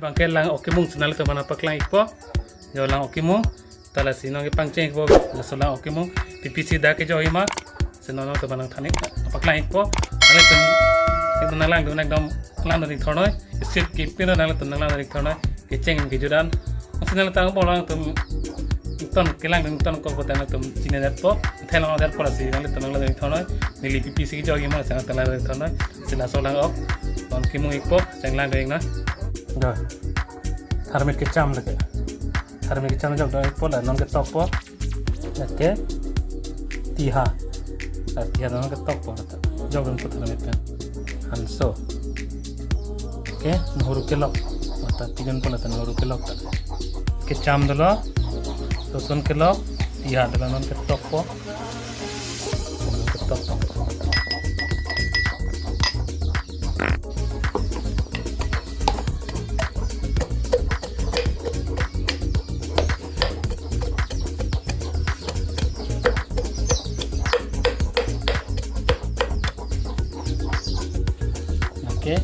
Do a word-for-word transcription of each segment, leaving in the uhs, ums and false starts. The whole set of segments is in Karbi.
Bangke lang ok kemung si nanglitum aphan nangpaklang ikpo. Jo lang ok kemung. Ta lasi nangpangcheng ikpo. Laso lang ok kemung P P C dak kejok hima. Si nangtum aphan nangthan ik, paklang ikpo. Nanglitum, nanglitum nanglangdun, ekdom langdun ik thornoi. Script kepin nanglitum nanglangdun ik thornoi. Kecheng kejut an. Lasi nanglitum angbong alangtum ton kelang ding ton ko ko nanglitum chinine detpo. Thelang detpo lasi nanglitum nanglangdun ik thornoi. Neli P P C kejok hima si nanglitum langdun ik thornoi. Si laso lang ok. Non kemung ikpo, cheng langdun ik na. Dah. Tharmit kecham lake. Tharmit kecham jokdun ikpo, la non ketokpo. Lake tiha. La tiha non ketokpo. Jokdunpo tharmit pen. Hanso. Oke, nohuru kelok. Mata tidunpo lata nohuru kelok ta. Kecham dolo. Rosun kelok. Tiha dolo, non ketokpo. Oke,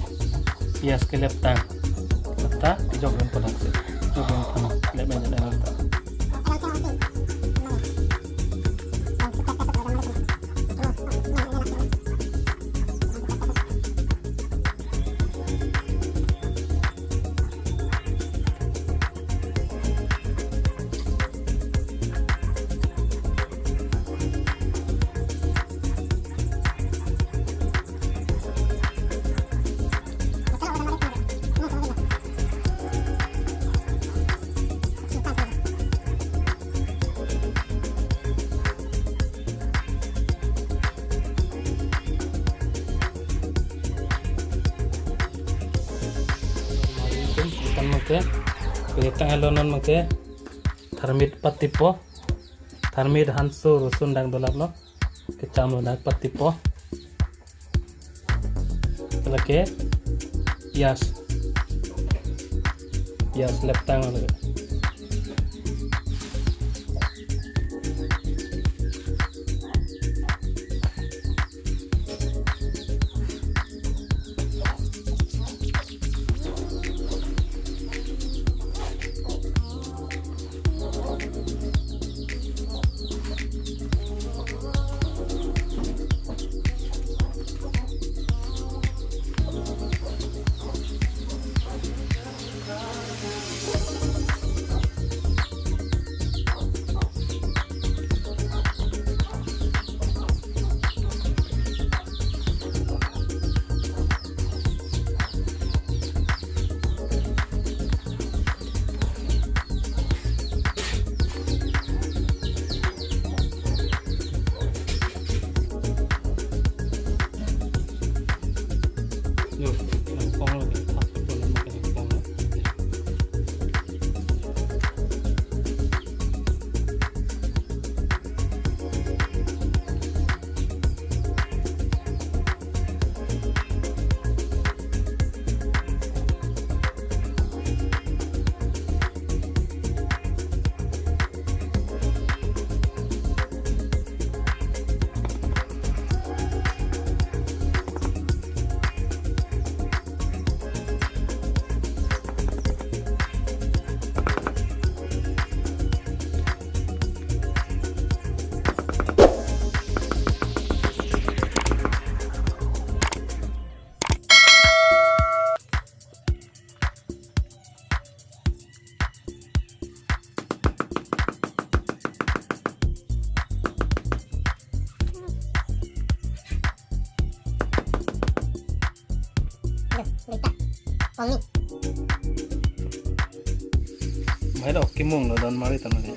pias keleptang. Kata, jokdunpo lake. Jokdunpo, lep menjadi lep. Ikan mangke, kulit tang alonon mangke, tharmit patipo, tharmit hanso rosun dang dolaplo, kecham lo dang patipo. Lake pias. Pias leptang lake. Aduh, berita. Ongni. Mai dok kimung lo don mari tanah ni.